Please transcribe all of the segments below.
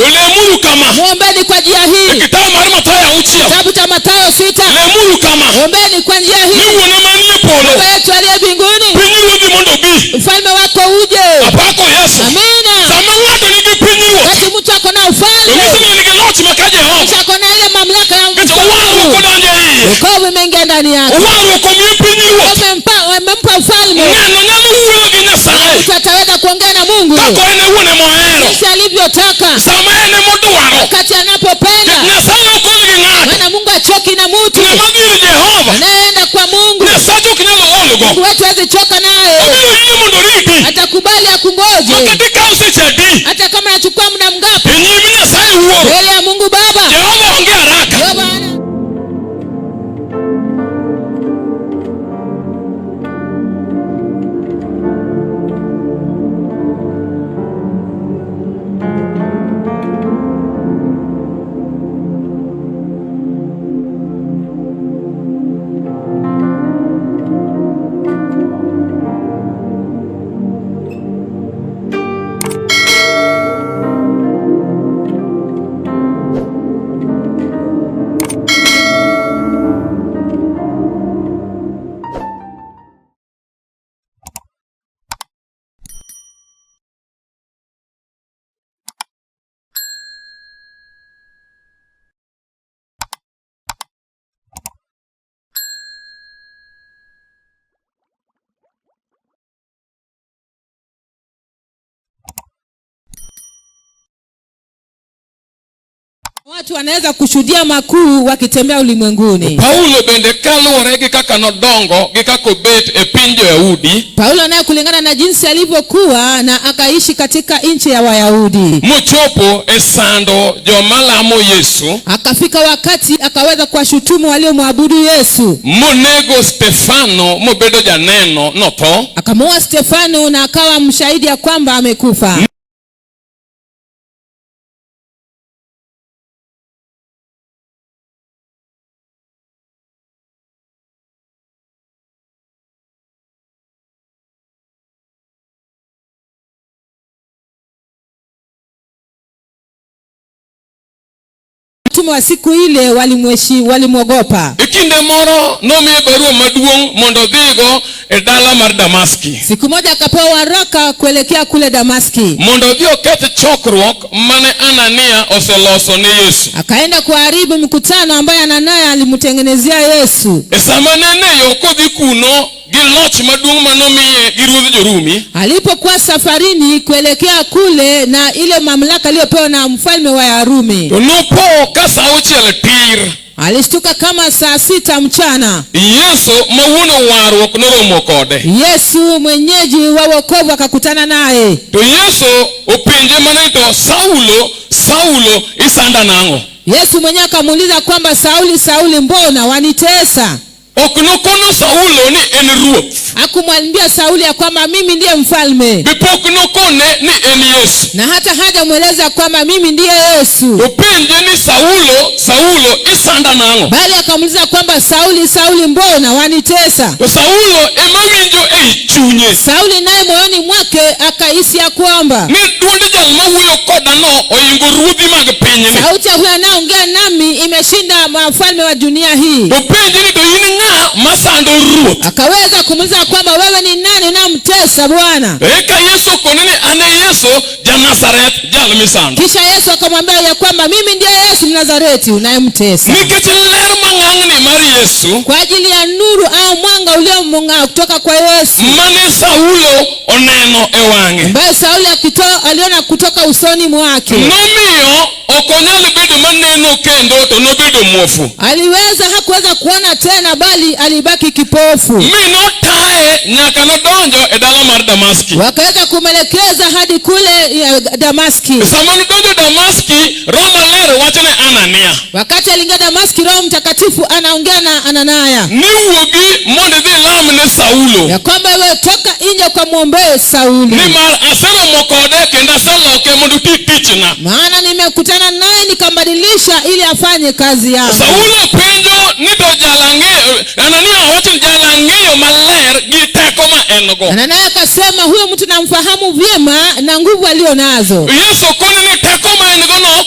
To lemuru kama. Mwombeni kwa njia E hii. kitabu mar Mathayo 6. Kitabu cha Mathayo 6. Lemuru kama. Ombeni kwa njia Ni hii. wuone manie polo. Baba yetu aliye mbinguni, Pinyruodhi mondo obi. ufalme wako uje. Apako Yesu. Amina. Sama ng'ato nigi pinyruoth. Wakati mtu ako na To nyiso ufalme, ni en gi loch ma ka Jehova. kisha ako na ile mamlaka ya Nikech warruok Mungu, odonjo e iye. wokovu imeingia ndani yake. Warruok omiye pinyruoth. Amempa ufalme, Ng'ano nyalo wuoyo gi Nyasaye. mtu ataweza kuongea na Mungu Kaka en owuon ema ohero. jinsi alivyotaka, Sama en emodwaro. wakati anapopenda. Nyasaye ok ol gi ng'ato. Maana Mungu achoki na mtu Ng'ama dhi ir Jehova. anayeenda kwa Mungu. Nyasache ok nyal olgo. Mungu wetu hawezi choka naye, Obiro yie mondo oriti. atakubali akungoje, Makata ikaw seche adi. hata kama anachukua muda mgapi E nyim Nyasaye Wuoro. mbele ya Mungu Baba. Jehova onge haraka. Jehova ana Watu wanaweza kushuhudia makuu wakitembea ulimwenguni. Paulo bende kaluwore gi kaka nodongo gi kaka obet e piny jo-Yahudi Paulo naye kulingana na jinsi alivyokuwa na akaishi katika nchi ya Wayahudi, mochopo e sando joma lamo Yesu akafika wakati akaweza kuwashutumu waliomwabudu Yesu, monego Stefano mobedo janeno notho. akamuua Stefano na akawa mshahidi ya kwamba amekufa. Mtume wa siku ile walimwogopa. E kinde moro nomiye barua maduong' mondo odhigo e dala mar Damaski Siku moja akapewa waraka kuelekea kule Damaski, mondo odhi oketh chokruok mane Anania oseloso ne Yesu. akaenda kuharibu mkutano ambaye Anania alimtengenezea Yesu. E sama ne en e yo kodhi kuno gi loch maduong' manomiye gi ruodh jo-Rumi, Alipokuwa safarini kuelekea kule na ile mamlaka aliyopewa na mfalme wa Yarumi, to nopo ka sa auchiel tir alishtuka kama saa 6 mchana. Yesu ma wuon warruok noromo kode. Yesu mwenyeji wa wokovu akakutana naye. To Yesu openje mana ni to Saulo, Saulo isanda nang'o? Yesu mwenyewe akamuuliza kwamba Sauli, Sauli, mbona wanitesa? Ok nokono Saulo ni en ruoth. Hakumwambia Sauli ya kwamba mimi ndiye mfalme, Be pok nokone ni en Yesu. na hata hajamweleza kwamba mimi ndiye Yesu, Openje ni Saulo, Saulo isanda nang'o? bali akamuuliza kwamba Sauli, Sauli, mbona wanitesa? To Saulo ema winjo ei chunye Sauli naye moyoni mwake akahisi ya kwamba ni duond jal mawuoyo koda no oingo ruodhi mag pinyni. sauti ya huyo anayeongea nami imeshinda mafalme wa dunia hii. To penje ni to in ng'a masando ruoth? Akaweza kumuuliza kwamba wewe ni nani unamtesa Bwana? Eka Yesu okone ni an e Yesu ja-Nazareth jal misando. Kisha Yesu akamwambia ya kwamba mimi ndiye Yesu Mnazareti unayemtesa. Nikech ler mang'ang'ni mar Yesu Kwa ajili ya nuru au mwanga uliomng'aa kutoka kwa Yesu mane Saulo oneno e wang'e ambaye Sauli aliona kutoka usoni mwake, nomiyo ok onyal bedo maneno kendo to nobedo muofu. aliweza hakuweza kuona tena, bali alibaki kipofu. Mi notaye nyaka nodonjo e dala mar Damaski. Wakaweza kumwelekeza hadi kule Damaski. Sama nodonjo Damaski, Roho Maler wacho ne Anania Wakati aliingia Damaski, Roho Mtakatifu anaongea na Anania ni wuogi mondo idhi ilam ne Saulo ya kwamba wewe toka nje ukamwombee Sauli, nimar aseromo kode kendo aseloke mondo oti tichna. maana nimekutana naye nikambadilisha ili afanye kazi yangu. Saulo penjo ni to jalang'eyo, Anania wacho ni jalang'eyo maler gi teko ma en go. Anania akasema huyo mtu namfahamu vyema na nguvu aliyo nazo. Yesu kone ni teko ma en go no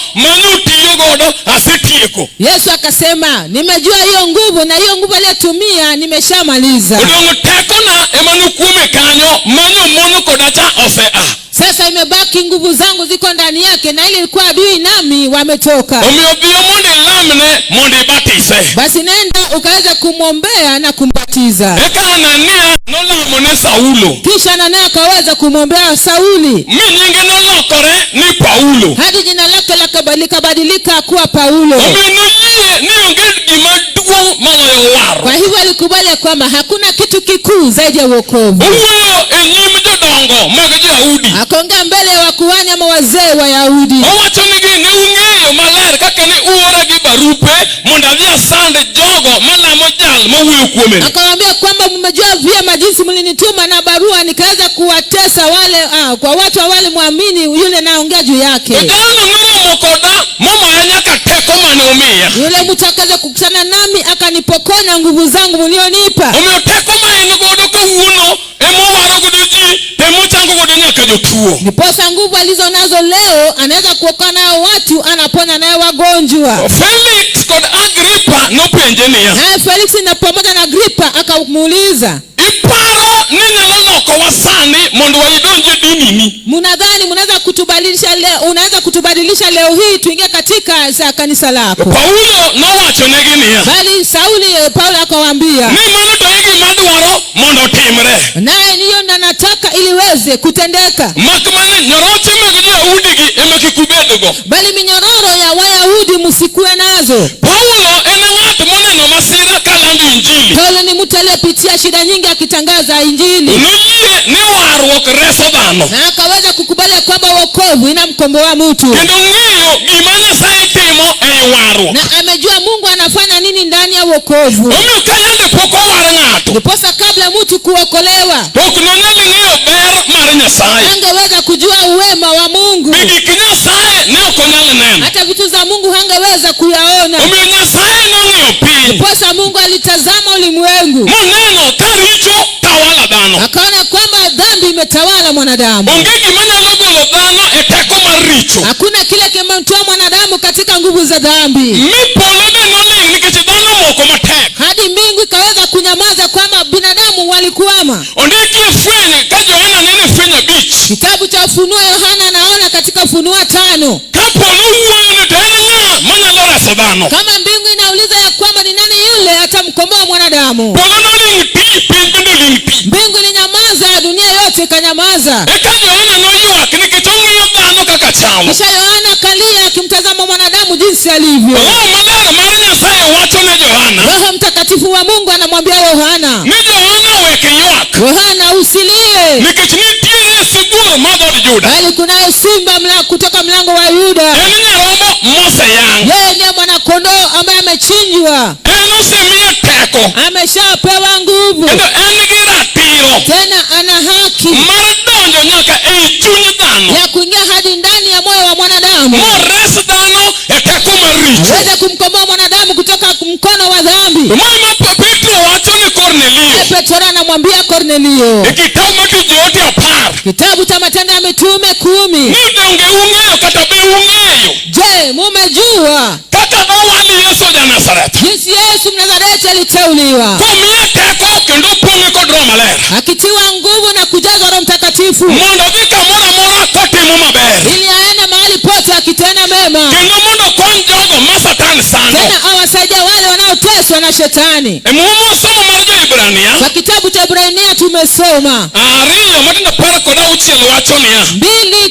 asetieko. Yesu akasema, nimejua hiyo nguvu na hiyo nguvu aliyotumia nimeshamaliza. Odong' tekona ema nokuome kanyo manyo mono koda cha osea. Sasa imebaki nguvu zangu ziko ndani yake, na ile ilikuwa adui nami wametoka. Omiyo dhiyo mondo ilamne mondo ibatise. Basi nenda ukaweza kumwombea na kumbatiza. Eka Anania nolamo ne Saulo. Kisha Anania akaweza kumwombea Sauli Mi nyinge nolokore ni Paulo. hadi jina lake likabadilika kuwa Paulo. Omiyo noyie ni onge gima duong' moloyo Kwa warruok. hivyo alikubali ya kwamba hakuna kitu kikuu zaidi ya wokovu. Owuoyo e nyim jodongo mag jo-Yahudi. Akaongea mbele ya wakuhani ama wazee wa Yahudi, Owacho nigi ne ung'eyo maler kaka ne uora gi barupe mondo adhi asand jogo malamo jal mawuoyo kuomeni. Akawaambia kwamba mmejua vyema jinsi mlinituma na barua nikaweza kuwatesa wale kwa watu wale mwamini yule naongea juu To yake. jalno noromo koda momaya nyaka teko mane umiya. Yule mtu akaweza kukutana nami akanipokonya nguvu zangu mlionipa. Omiyo teko ma en godo kawuono emowaro godo ji to emochango godo nyaka jotuo. Ndiposa nguvu alizo nazo leo anaweza kuokoa nayo watu, anaponya nayo wagonjwa. Felix kod Agripa nopenje niya, Naye Feliksi na pamoja na Agripa akamuuliza, iparo ni nyalo lokowa sani mondo waidonj e dinini? mnadhani mnaweza kutubadilisha leo, unaweza kutubadilisha leo hii tuingie katika za kanisa lako? Paulo nowachonegi niya, Bali Sauli Paulo akawaambia, ni mano to e gima dwaro mondo otimre. Naye niyo na nataka iliweze kutendeka, Mak mana nyoroche mag jo-Yahudi gi ema kik ubedgo. Bali minyororo ya Wayahudi msikuwe nazo. Paulo en ng'at moneno masira kalando injili. Paulo ni mtu aliyepitia shida nyingi akitangaza Injili, Noyie ni warruok reso dhano. Na akaweza kukubalia kwamba wokovu inamkomboa mtu, Kendo ng'eyo gima Nyasaye timo ei warruok. Na amejua Mungu anafanya nini ndani ya wokovu. Omiyo ka yande pok owar ng'ato, Ndiposa kabla mtu kuokolewa to ok nonyal ng'eyo ber mar Nyasaye. angeweza kujua uwema wa Mungu, Be gik Nyasaye ne ok onyal neno. Hata vitu za Mungu hangeweza kuyaona. Omiyo Nyasaye nong'iyo piny. Ndiposa Mungu alitazama ulimwengu Moneno ka richo tawala dhano. Akaona kwamba dhambi imetawala mwanadamu. Onge gima nyalo golo dhano e teko mar richo. Hakuna kile kimemtoa mwanadamu katika nguvu za dhambi, Mi polo be noling' nikech dhano moko matek. Hadi mbingu ikaweza kunyamaza kwamba binadamu walikwama. Ondiki e fweny ka Johana neno e fweny 5. Kitabu cha Ufunuo, Yohana anaona katika Ufunuo 5. Ka polo wuoyo ni to en ng'a manyalo reso dhano? Kama mbingu inauliza ya kwamba ni nani yule atamkomboa mwanadamu, Polo noling' ti, piny bende oling' ti. Mbingu ilinyamaza, dunia yote ikanyamaza. Eka Johana noywak nikech ong'iyo dhano kaka chalo. Kisha Yohana akalia akimtazama mwanadamu jinsi alivyo. Roho Maler mar Nyasaye wacho ne Johana Roho Mtakatifu wa Mungu anamwambia Yohana, ni Johana wek ywak Yohana usilie, nikech nitiere sibuor mar dhood Juda. Bali kunayo simba kutoka mlango wa Yuda. En nyarombo moseyang'. Yeye ndiye mwanakondoo ambaye amechinjwa, En osemiye teko. Ameshapewa nguvu, Kendo en gi ratiro tena ana haki mar donjo nyaka ei chuny dhano. Ya kuingia hadi ndani ya moyo wa mwanadamu, Mores dhano e teko mar richo. aweze kumkomboa mwanadamu kutoka mkono wa dhambi. To ma ema Petro wacho ne Kornelio Petro anamwambia Kornelio e kitabu mar Tich Joote 10. kitabu cha Matendo ya Mitume 10, Ni donge ung'eyo kata be ung'eyo je, mumejua kaka nowal Yesu ja-Nazareth jinsi Yesu Mnazareti aliteuliwa komiye teko kendo opong'e kod Roho Maler akitiwa nguvu na kujazwa Roho Mtakatifu mondo odhi kamoro amora kotimo maber ili aende mahali pote akitenda mema, kendo mondo okony jogo ma Satan sando. Tena awasaidia wale wanaoteswa na shetani. E Muma somo mar jo-Hibrania Kwa kitabu cha Ibrania tumesoma 2 matindo 16 wacho niya,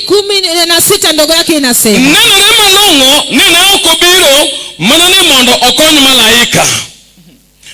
2:16 ndogo yake inasema, nenore malong'o ni ne ok obiro mana ni mondo okony malaika,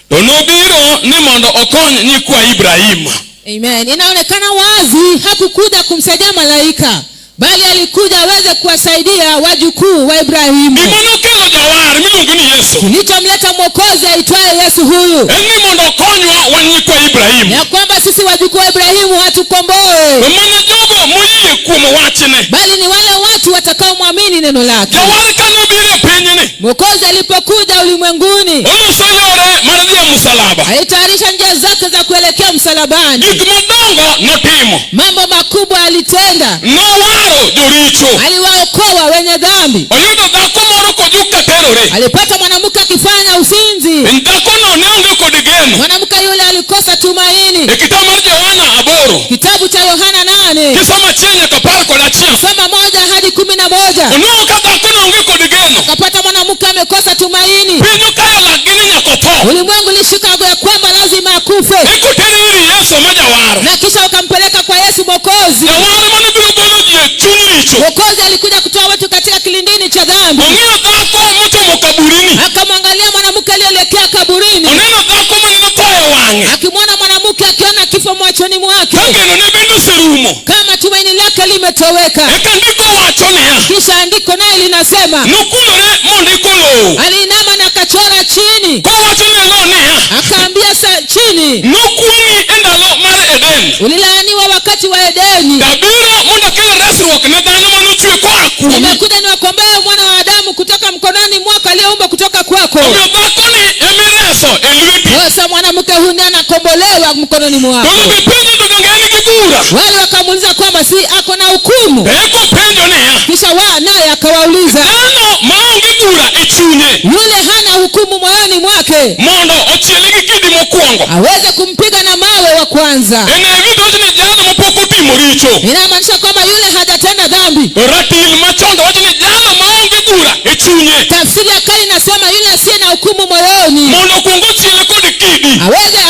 to nobiro ni mondo okony nyikwa Ibrahim. Amen. Inaonekana wazi hakukuja kumsaidia malaika, bali alikuja aweze kuwasaidia wajukuu wa Ibrahimu. Gima nokelo jawar miluongo ni Yesu Kilichomleta mwokozi aitwaye Yesu huyu en ni mondo okonywa wan nyikwa Ibrahim. ya kwamba sisi wajukuu wa Ibrahimu atukomboe, To mana jogo moyie kuom wachne. Bali ni wale watu watakaomwamini neno lake. Jawar kanobiro e pinyni, Mwokozi alipokuja ulimwenguni oloso yore mar dhi e msalaba. Alitayarisha njia zake za kuelekea msalabani. Gik madongo notimo. Mambo makubwa alitenda, Nowaro joricho. Aliwaokoa wenye dhambi. Oyudo dhako moro kojuk katerore. terore. Alipata mwanamke akifanya uzinzi. Dhakono ne onge kod geno. Mwanamke yule alikosa tumaini. E kitabu mar Johana 8. Kitabu cha Yohana 8 Kisomo 1 nyaka 11. soma 1 hadi 11. Onwang'o ka dhakono onge kod geno. Akapata mwanamke amekosa tumaini. Piny okayo lakgi ni nyaka otho. Ulimwengu ulishika ya kwamba lazima akufe, Eka otere ir Yesu ma jawar. Na kisha wakampeleka kwa Yesu Mwokozi. Jawar mane biro golo ji e chuny richo. Mwokozi alikuja kutoa watu katika kilindini cha dhambi. Ong'iyo dhako mochomo kaburini. Akamwangalia mwanamke aliyeelekea kaburini, Oneno dhako mane otho e wang'e. Akimwona mwanamke akiona kifo machoni mwake, Ka geno ne bende oserumo. Kama tumaini lake limetoweka. Eka ndiko wacho niya. Kisha andiko naye linasema, Nokulore mondiko lowo. Aliinama na akachora chini, Kowacho ne lowo niya. Akaambia chini, Nokuong'i e ndalo mar Eden. Ulilaaniwa wakati wa Edeni. Tabiro mondo akel resruok ne dhano manochwe koa kuomi. Nimekuja niwakomboe mwana wa Adamu kutoka mkononi mwako aliyeumbwa kutoka kwako. Omiyo dhakoni emireso e lweti. Sasa mwanamke huyu ndiye anakombolewa mkononi mwako. To gipenjo to donge en gi bura. Wale wakamuuliza kwamba si ako na hukumu. To eka openjo niya. Kisha wa naye akawauliza, Dhano maonge bura e chunye. Yule hana hukumu moyoni mwake Mondo ochiele gi kidi mokwongo. Aweze kumpiga na mawe wa kwanza. En e wito wacho ni jalo mapok otimo richo. Inamaanisha kwamba yule hajatenda dhambi. To ratil machon to wacho ni jalo maonge bura e chunye. Tafsiri ya kale inasema yule asiye na hukumu moyoni Mondo okuong ochiele kod kidi.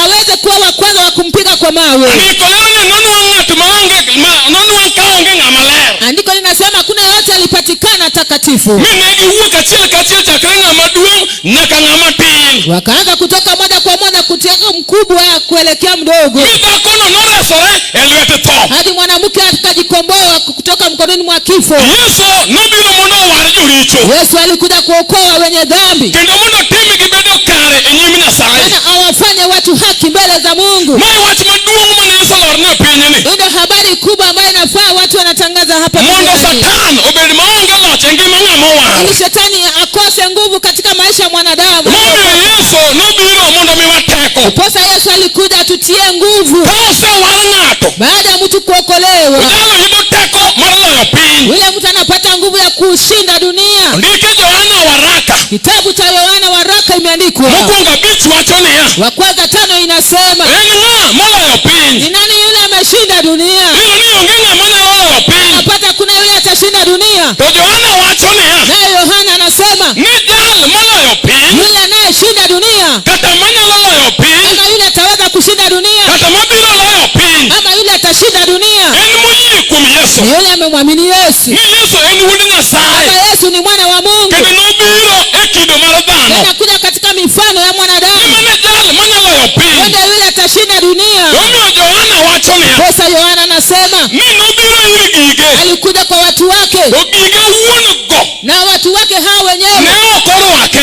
aweze kuwa wa kwanza wa kumpiga kwa mawe. Andiko lero ni nonwang' ng'at maonge ma nonwang' kaonge ng'ama ler. Andiko linasema kuna yote alipatikana takatifu. Mi ne giwuok achiel kachiel chakre ng'ama duong' nyaka ng'ama tin. Wakaanza kutoka moja kwa moja kutoka mkubwa kuelekea mdogo, Mi dhakono noresore e lwet tho. Hadi mwanamke akajikomboa kutoka mkononi mwa kifo. Yesu nobiro mondo owar joricho. Yesu alikuja kuokoa wenye dhambi, Kendo mondo otimgi bedo kare e nyim Nyasaye. Tena awafanye watu haki mbele za Mungu. Mae wach maduong' mane Yesu olorne e pinyni. Ndio habari kubwa ambayo inafaa watu wanatangaza hapa Mondo duniani. Satan obed maonge loch e ngima ng'ama owar. Ili shetani akose nguvu katika maisha ya mwanadamu. Momiyo Yesu nobiro mondo omiwa teko. Posa Yesu alikuja atutie nguvu. Ka osewar ng'ato, Baada ya mtu kuokolewa, ojalo yudo teko mar loyo piny. Yule mtu anapata nguvu ya kushinda dunia. Ondike Johana waraka. Kitabu cha Yohana waraka imeandikwa. Mokwongo 5 wacho niya. Wa kwanza 5 inasema, En ng'a moloyo piny? Ni nani yule ameshinda dunia? Iyudo ni onge ng'ama nyalo loyo piny. Anapata kuna yule atashinda dunia. To Johana wacho niya. Naye Yohana anasema, Ni jal moloyo piny. Yule anayeshinda dunia, Kata manyalo loyo piny. Ama yule ataweza kushinda dunia, Kata mabiro loyo piny. Ama yule atashinda dunia, En moyie kuom Yesu. Ni yule amemwamini Yesu. Ni Yesu en wuod Nyasaye. Kama Yesu ni mwana wa Mungu. Kendo nobiro e kido mar dhano. Tena kuja katika mifano ya mwanadamu. Ema ne jal manyalo loyo piny. Ndio yule atashinda dunia. Omiyo Johana wacho niya. Posa Yohana anasema, Ni nobiro ir gige. Alikuja kwa watu wake. To gige wuon go. Na watu wake hao wenyewe Ne ok orwake.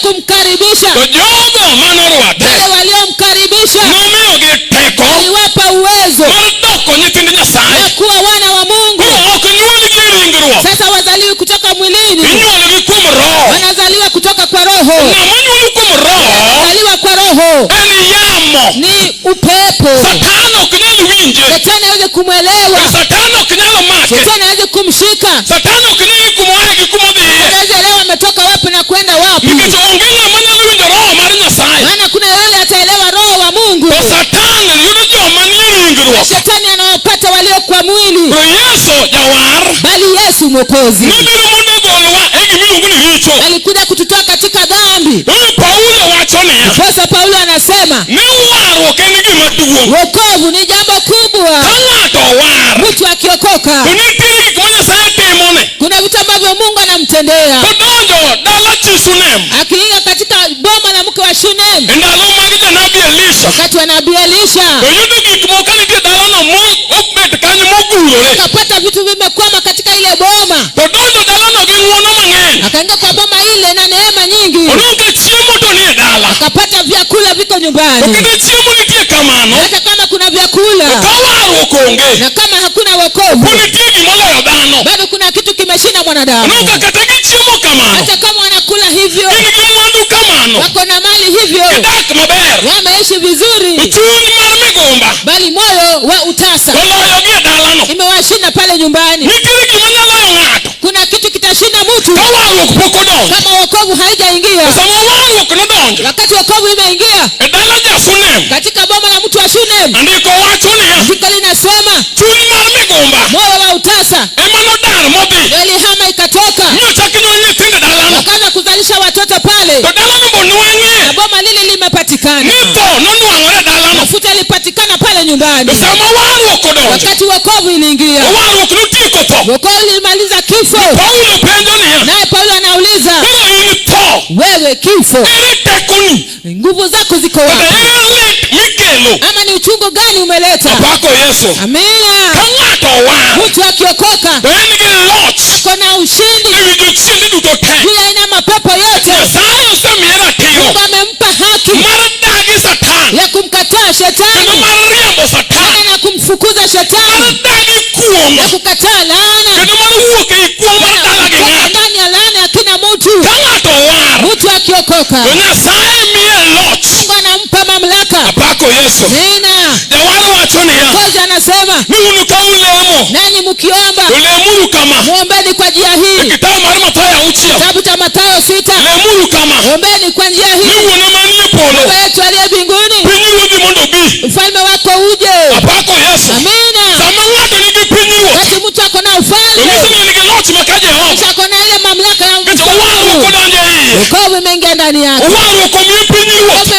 Hawakumkaribisha. To jogo manorwake. Wale waliomkaribisha Nomiyogi teko. Aliwapa uwezo Mar doko nyithind Nyasaye. Ya kuwa wana wa Mungu. Koro ok nyuolgi e ringruok. Sasa wazaliwi kutoka mwilini. Inyuologi kuom Roho. Wanazaliwa kutoka kwa Roho. Ng'ama onyuol kuom Roho. Wanazaliwa kwa Roho. En yamo. Ni upepo. Satan ok nyal winje. Shetani hawezi kumwelewa. Satan ok nyal make. Shetani hawezi kumshika. Satan ok nyal kumoaye gi kumodhiye. Hawezi elewa ametoka wapi na kwenda wapi. Nikech onge ng'ama nyalo winjo Roho mar Nyasaye. Maana kuna yule ataelewa Roho wa Mungu. To Satan yudo joma nie ringruok. Shetani anawapata walio kwa mwili. To Yesu jawar. Bali Yesu Mwokozi Nobiro mondo ogolwa e gimiluongo ni richo. Alikuja kututoa katika dhambi. Omiyo Paulo wacho niya. Posa Paulo anasema, Ni warruok en gima duong'. Wokovu ni jambo kubwa. Ka ng'ato owar. Mtu akiokoka, To nitie gik ma Nyasaye timone. Kuna vitu ambavyo Mungu anamtendea. Kodonjo dala chi Shunem. Akiingia katika boma la mke wa Shunem. E ndalo mag janabi Elisha. Wakati wa nabii Elisha. To yudo gik moko ka nitie dalano mobet kanyo mogurore. Akapata vitu vimekwama katika ile boma. To donjo dalano gi ng'uono mang'eny. Akaingia kwa boma ile na neema nyingi. Onwang'o ka chiemo to nie dala. Akapata vyakula viko nyumbani. To kata chiemo nitie kamano. Hata kama kuna vyakula. To ka warruok onge. Na kama hakuna wokovu. Pod nitie gimoloyo dhano. Bado kuna kitu kimeshinda mwanadamu. Onwang'o ka kata gichiemo kamano. Hata kama wanakula hivyo. Gin gi mwandu kamano. Wako na mali hivyo. Gidak maber. Wameishi vizuri. To chuny mar migumba. Bali moyo wa utasa. Oloyogi e dalano. Imewashinda pale nyumbani. Nitiere gima nyalo loyo ng'ato. Kuna kitu kitashinda mtu. Ka Ka warruok pok odonjo. Kama wokovu haijaingia. Sama warruok nodonjo Wakati wokovu imeingia e dala ja-Shunem, katika boma la mtu wa Shunem, andiko wacho niya, andiko linasema chuny mar migumba moyo wa utasa ema nodar modhi ndio ilihama ikatoka, mi ochak nyuol nyithindo e dalano. wakaanza kuzalisha watoto pale, To dalano bonwang'e na boma lile limepatikana, ni tho nonwang'ore e dalano. mafuta yalipatikana pale To nyumbani. sama warruok odonjo, Wakati wokovu iliingia, warruok notieko tho. wokovu ilimaliza kifo. Paulo penjo niya, Naye Paulo anauliza, koro in tho, wewe kifo, ere tekoni nguvu zako ziko kata wapi? ere lit mikelo? Ama ni uchungu gani umeleta? Apako Yesu. Ka Amina. ng'ato owar Mtu akiokoka to en gi loch ako na ushindi ewi jochiende duto te. juu ya aina ya mapepo yote. Nyasaye osemiye ratiro Mungu amempa haki mar dagi Satan ya kumkataa kendo shetani mar riembo Satan, na kumfukuza mar shetani dagi kuong' na kukataa laana kendo mar wuok ei kuong' mar dala gi kutoka ng'ato. ndani ya laana ya kila mtu. Ka ng'ato owar Mtu akiokoka, to Nyasaye miye loch. Mungu anampa mamlaka. Apako Yesu. Amina. Jawar wacho niya, Mwokozi anasema, ni un ka ulemo nanyi mkiomba to lemuru kama. muombeni kwa njia E hii. kitabu mar Mathayo 6, Kitabu cha Mathayo 6, lemuru kama. ombeni kwa njia Ni hii. wuonwa manie polo, Baba yetu aliye mbinguni, pinyruodhi mondo obi. ufalme wako uje. Apako Yesu. Amina. Sama ng'ato nigi pinyruoth, Wakati mtu ako na to ufalme, nyiso ni en gi loch ma ka Jehova. mtu ako na ile mamlaka ya Nikech warruok mfalme. odonjo e iye. Wokovu imeingia ndani yake, Warruok omiye pinyruoth.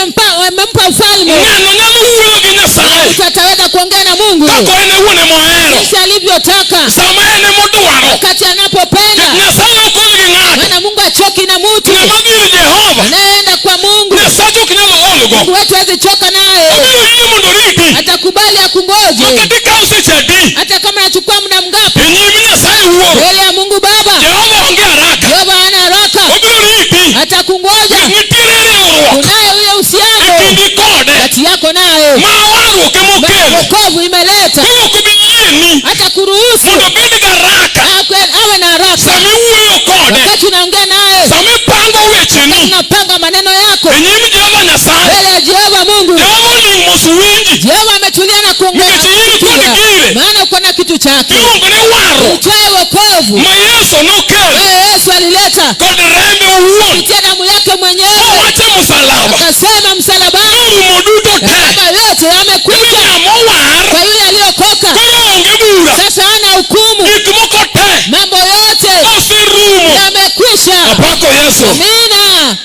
Amempa ufalme. Ng'ano nyalo wuoyo gi Nyasaye Mtu ataweza kuongea na Mungu kaka en owuon emohero. jinsi alivyotaka, Sama en emodwaro. wakati anapopenda. Nyasaye ok ol gi ng'ato. Maana Mungu achoki na mtu Ng'ama dhi ir Jehova, anayeenda kwa Mungu. Nyasache ok nyal olgo. Mungu wetu hawezi choka naye, Obiro yie mondo oriti. atakubali akungoje, Makata ikaw seche adi hata kama anachukua muda mgapi e nyim Nyasaye Wuoro. mbele ya Mungu Baba. Jehova onge haraka. Jehova hana haraka, Obiro riti. atakungoja. Nitiere riwruok Kunaye ule e uhusiano kindi kode kati yako naye, ma warruok emokelo. wokovu imeleta, Koro ok obi yieni hata kuruhusu mondo obed gi haraka awe na haraka sama iwuoyo kode, wakati unaongea naye, sama ipango wecheni unapanga maneno yako e nyim Jehova Nyasaye. mbele ya Jehova Mungu. Jehova oling' mos winji Jehova ametulia na kuongea, nikech in kod gire maana uko na kitu chake miluongo ni warruok uitwaye wokovu ma Yesu nokelo ambaye Yesu alileta kod rembe owuon kupitia damu yake mwenyewe, mowacho e musalaba akasema msalabani norumo duto te. kwamba yote yamekwisha. Ng'ama owar Kwa yule aliyokoka koro onge bura, sasa hana hukumu, gik moko te mambo yote oserumo. yamekwisha. Apako Yesu. Amina.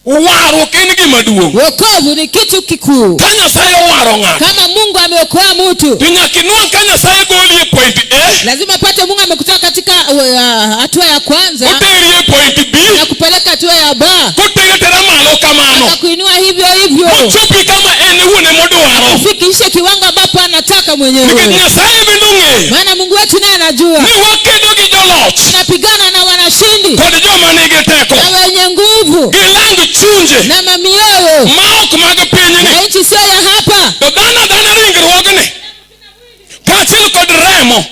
Warruok en gima duong'. Wokovu ni kitu kikuu. Ka Nyasaye owaro ng'ato, Kama Mungu ameokoa mtu, to nyaka inwang' ka Nyasaye goli e point A, lazima pate Mungu amekutoa katika hatua ya kwanza oteri e point B, na kupeleka hatua ya B, koteri atera malo kamano, akakuinua hivyo hivyo mochopi kama en owuon emodwaro. ufikishe kiwango ambapo anataka Nikech mwenyewe. Nyasaye bende ong'eyo Maana Mungu wetu naye anajua ni wakedo gi joloch tunapigana na wanashindi kod joma nigi teko, na wenye nguvu gi lang chunje na mamioyo ma ok mag pinyni. na nchi sio ya hapa. To dhano adhana ringruogni kaachiel kod remo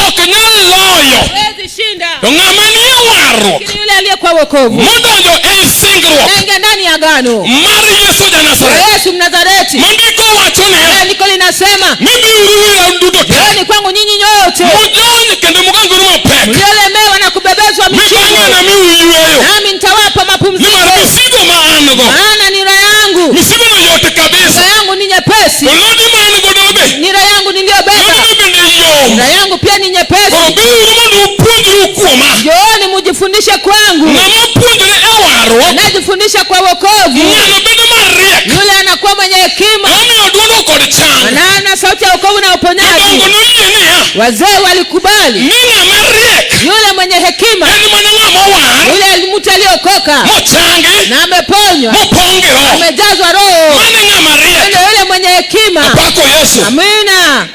ok nyal loyo. Hawezi shinda, To ng'ama nie warruok lakini yule aliye kwa wokovu modonjo ei singruok naingia ndani ya agano mar Yesu la ja-Nazareth, Yesu Mnazareti. ma ndiko wacho niya, Andiko linasema ni biuru ira un duto te njooni kwangu nyinyi nyote mujony kendo mugangore mapek, mliolemewa na kubebezwa mi bang'e mizigo, namiu yweyo. nami nitawapa mapumziko. Nimar misigo ma an go, Maana nira yangu misigono yot kabisa, nira yangu ni nyepesi, to lodi ma an godo be, nira yangu niliyobeba, lodino bende yom. nira yangu pia ni Koro nyepesi. biuru mondo upuonjru kuoma. Njooni mujifundishe kwangu. Ng'ama puonjore e warruok, Anayejifundisha kwa wokovu, ng'ano bedo mariek. yule anakuwa mwenye hekima, Emomiyo duogo kod chang. maana sauti ya wokovu na Jodongo uponyaji. noyie niya, Wazee walikubali ni ng'ama riek yule mwenye hekima, en mana ng'ama owar, yule mtu aliyokoka mochangi, na ameponywa, mopong' gi Roho. amejazwa Roho, Mano e ng'ama riek. ndio yule mwenye hekima. Apako Yesu. Amina.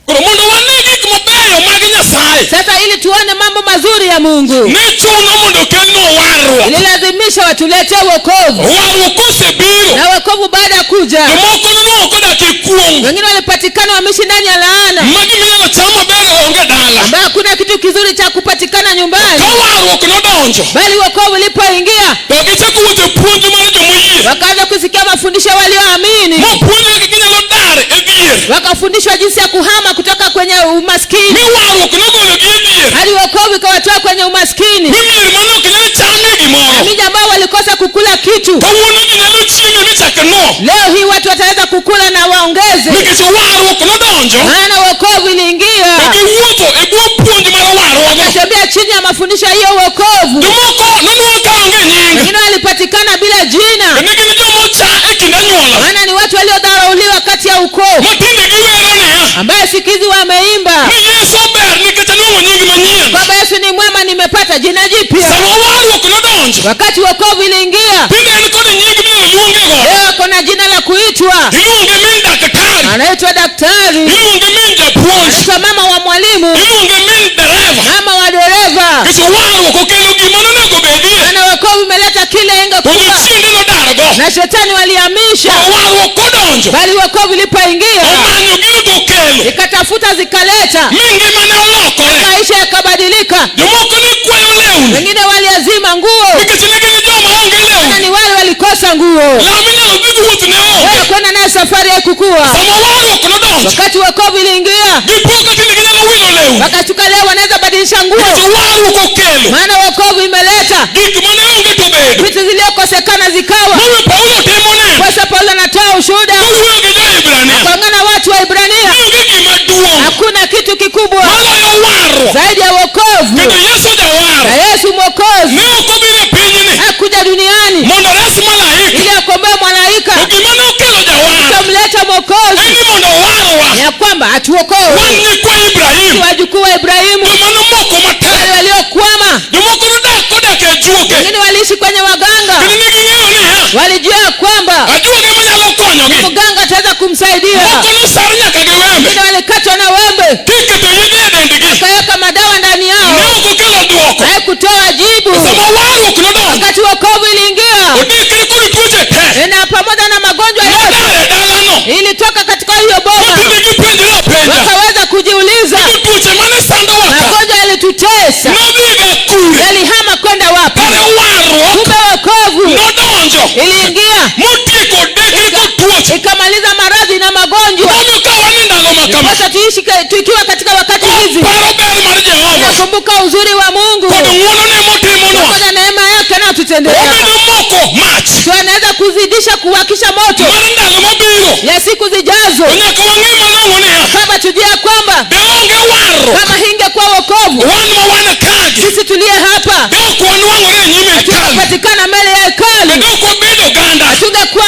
Koro mondo wane gik mabeyo mag Nyasaye, Sasa ili tuone mambo mazuri ya Mungu, ne chuno mondo kelnwa warruok. ililazimisha watuletee wokovu, Warruok kosebiro, na wokovu baada ya kuja, jomoko nonwang'o kodak e kuong' wengine walipatikana wameishi ndani ya laana, ma giminyalo cham maber onge dala. ambayo hakuna kitu kizuri cha kupatikana nyumbani, Ka warruok nodonjo, bali wokovu ulipoingia, to gichako wuotho e puonj mar jomoyie, wakaanza kusikia mafundisho walioamini, mopuonjgi kaka ginyalo dar e dhier. wakafundishwa jinsi ya kuhama kutoka kwenye umaskini. Mi warruok nogologi ogologi e dhier. Hadi wokovu ikawatoa kwenye umaskini. Mi mier mane ok nyal chame gimoro. Miji ambao walikosa kukula kitu, Kawuono ji nyalo chieme michak nuo. Leo hii watu wataweza kukula na waongeze, Nikech warruok nodonjo. Maana wokovu To iliingia. giwuotho e bwo puonj mar warruogno. Wakatembea chini ya mafundisho hiyo wokovu. Jomoko nonwang'o ka onge nying. Wengine walipatikana bila To jina, ne gin jomocha e kind anyuola. Maana ni watu waliodharauliwa kati ya ukoo, Ma tinde giwero niya. Ambaye siku hizi wameimba Ni Yesu ber nikech anwang'o nying manyien. kwamba Yesu ni mwema, nimepata jina jipya. Sama warruok nodonjo. Wakati wokovu iliingia, Tinde en kod nying minyalo luonge godo. Leo ako na jina la kuitwa, Iluonge min daktari. Anaitwa daktari, Iluonge min japuonj. Anaitwa mama wa mwalimu, Iluonge min dereva. Mama wa dereva. Nikech warruok okelo gima nonego bedie. Maana wokovu imeleta kile To ingekuwa, jochiende nodargo. Na shetani walihamisha, To warruok kodonjo. Bali wokovu ilipoingia Omanyo gino to okelo. Ikatafuta zikaleta, Mi ngimane olokore. Maisha yakabadilika. Jomoko ne kwayo lewni. Wengine waliazima nguo, Nikech ne gin joma onge Maana lewni. ni wale walikosa nguo. Law minyalo dhigo wuoth ne onge. Wewe kwenda naye safari ya kukua. Sama warruok nodonjo. Wakati wokovu iliingia, Gipo ka tinde ginyalo wilo lewni. Wakashuka leo wanaweza badilisha nguo, Nikech warruok okelo. Maana wokovu imeleta Gik mane onge to obedo. vitu zilizokosekana zikawa. Momiyo Paulo timo neno. Kwa Paulo anatoa ushuhuda Kowuoyo gi jo-Hibrania. kuongea na watu wa Ibrania, Ni onge gima duong' hakuna kitu kikubwa maloyo warruok. zaidi ya wokovu. Kendo Yesu jawar. Na Yesu Mwokozi Ne ok obiro e pinyni hakuja duniani mondo ores malaika. ili akomboe malaika. To gima nokelo jawar Akamleta Mwokozi en ni mondo owarwa. ya kwamba atuokoe Wan nyikwa Ibrahim. wajukuu wa Ibrahimu, Joma nomoko matek. wale waliokwama. Jomoko nodak kodak e ajuoke. Wengine waliishi kwenye waganga, Kendo ne ging'eyo niya. walijua ya kwamba Ajuoke manyalo konyogi. mganga ataweza kumsaidia. Moko nosar nyaka gi wembe. Wengine walikatwa na wembe, Kiketo yedhe e dendgi. wakaweka madawa ndani Ne yao, ok okelo duoko. haikutoa jibu. Sama warruok nodonjo. Wakati wokovu iliingia, Odikre kod tuoche te. na pamoja na magonjwa yote Nodar e dalano. ilitoka katika hiyo boma. Motinde gipenjre apenja. Wakaweza kujiuliza, Ni tuoche mane sandowa ka. magonjwa yalitutesa, Nodhiga kure. yalihama kwenda wapi? Kare warruok Kumbe wokovu nodonjo. iliingia Motieko dekre kod tuoche. ikamaliza maradhi na magonjwa. Momiyo ka wan e ndalo ma kama. Sasa tuishi tukiwa katika wakati hizi, Paro ber mar Jehova. nakumbuka uzuri wa Mungu Kod ng'wonone motimonwa. pamoja neema yake anayotutendea. Omedo moko mach. Tunaweza kuzidisha kuwakisha moto Mar ndalo mabiro. ya siku zijazo, To nyaka wang'e malong'o niya. kwamba tujue ya kwamba De onge warruok. kama hingekuwa wokovu, Wan ma wan kagi. sisi tuliye hapa De ok wanwang'ore e nyim hekalu. patikana mbele ya hekalu, De ok wabedo oganda. hatungekuwa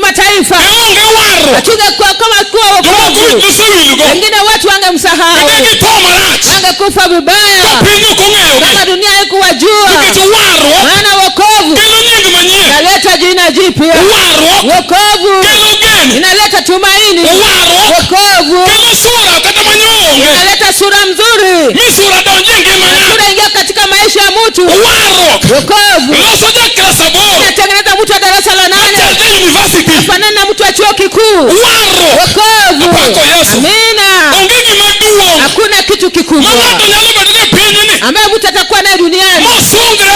mataifa, De onge warruok. hatungekuwa kama kuwa Jomoko wokovu. wich nosewilgo. Wengine watu wangemsahau, De githo marach. wangekufa vibaya Ka piny ok ong'eyogi. kama dunia haikuwajua. Nikech warruok Maana wokovu kelo nying manyien. inaleta jina jipya, Warruok wokovu kelo geno. inaleta tumaini, Warruok wokovu kelo sura kata manyo onge. inaleta sura nzuri, Mi sura donjo e ngima ng'ato. sura ingia katika maisha ya mtu. Warruok Wokovu loso ja klas aboro. inatengeneza mtu wa darasa la Machal 8 ja university. fanana na mtu wa chuo kikuu. Warruok. Wokovu, Apako Yesu. amina. Onge gima duong' Hakuna kitu ma kikubwa ng'ato nyalo bedo e pinyni ambaye mtu atakuwa naye duniani mosungre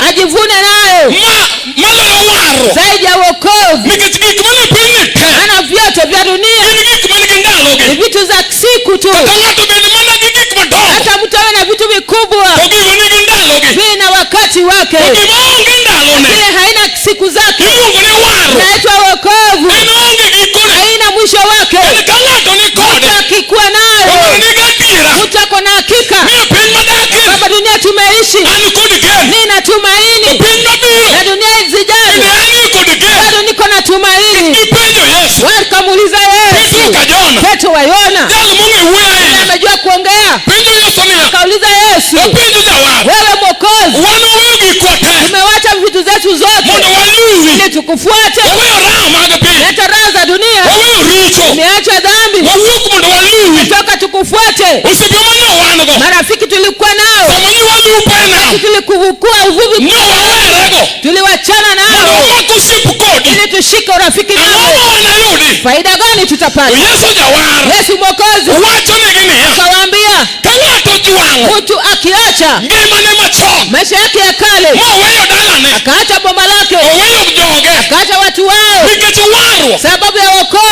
ajivune nayo ma maloyo warruok. zaidi ya wokovu, Nikech gik manie pinyni te maana vyote vya dunia gin gik man gi ndalogi. ni vitu za siku tu. Kata ng'ato bed mana gi gik madongo Hata mtu awe na vitu vikubwa to gigo nigi ndalogi. vina wakati wake, To gima onge ndalone kile haina siku zake, iluongo ni warruok. inaitwa wokovu, En oonge gikone. haina mwisho wake. En ka ng'ato ni kode Mtu akikuwa to nayo, ng'ato nigi adiera mtu ako na hakika ni e piny madakie kwamba dunia tumeishi, an kod geno. nina To tumaini piny mabiro na dunia bende zijazo anie kod geno. bado niko na tumaini. Gipenjo Yesu. Wakamuuliza Petro Yesu, ka Jona. Petro wa Yona Jal mong'e wuoyo ahinya. amejua kuongea, Penjo Yesu niya. akauliza Yesu, Openjo jawar. wewe Mwokozi, Wan waweyo gikwa te tumewacha vitu zetu zote mondo waluwi. ili tukufuate. Waweyo raha mag piny. Leta raha za dunia, Waweyo richo. tumeacha dhambi Wawuok mondo waluwi. toka tukufuate. Osiepe mane wan go. Marafiki tulikuwa nao, Sama ne walupo e nam. tulikuvukua uvuvi, Ne wawerego. tuliwachana Mondo nao wamak osiep kodi. ili tushike urafiki Ang'o nao. ma wanayudi? Faida gani To tutapata? Yesu jawar. Yesu Mwokozi Wachonegi niya. akawaambia, Ka ng'ato ojwang'o mtu akiacha ngimane machon maisha yake ya kale, moweyo dalane akaacha boma lake, oweyo joge akaacha watu wao, nikech warruok sababu ya wokovu,